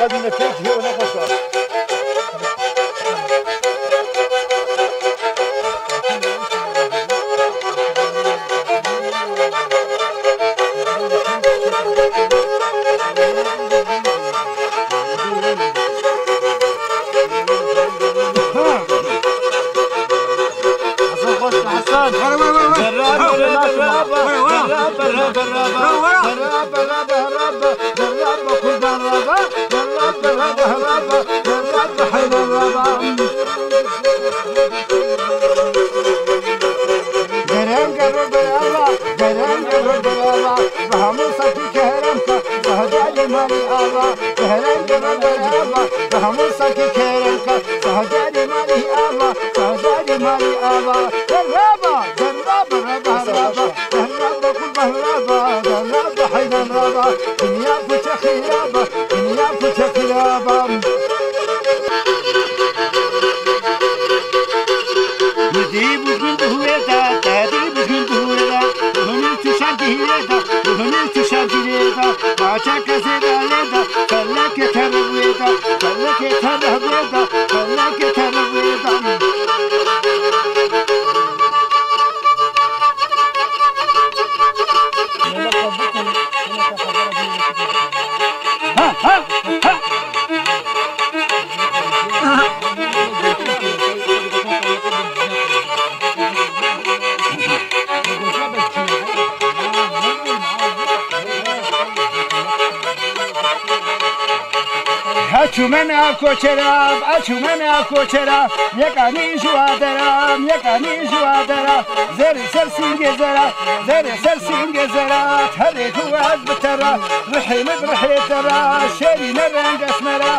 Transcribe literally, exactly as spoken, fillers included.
Hadi ne pek, yo ne koşar. Gereng eve berava, gereng eve berava, bi hemû sekî kerem ke, sehdarî malî ava. Gereng eve berava, bi hemû sekî kerem ke, sehdarî malî ava, sehdarî malî ava. Berava, berava, berava, berava, berava, ku berava, berava, heyran rava, dinya piçe xiraba, dinya piçe xiraba. Dî bûjin bi hûrê de, te dî bûjin bi hûrê de, ruhunî tu şer gihîrê de, ruhunî tu şer gihîrê de, paçeke zêde lê de, felekê te re wê de, felekê te re wê de, felekê te re wê de. Eçûme nav koçera, eçûme nav koçera, yekanî ji wa dera, yekanî ji wa dera, zerê ser sîngê zera, zerê ser sîngê zera, terê ku ez bi te re, rihê min bi rihê te re, şêrîne reng esmera.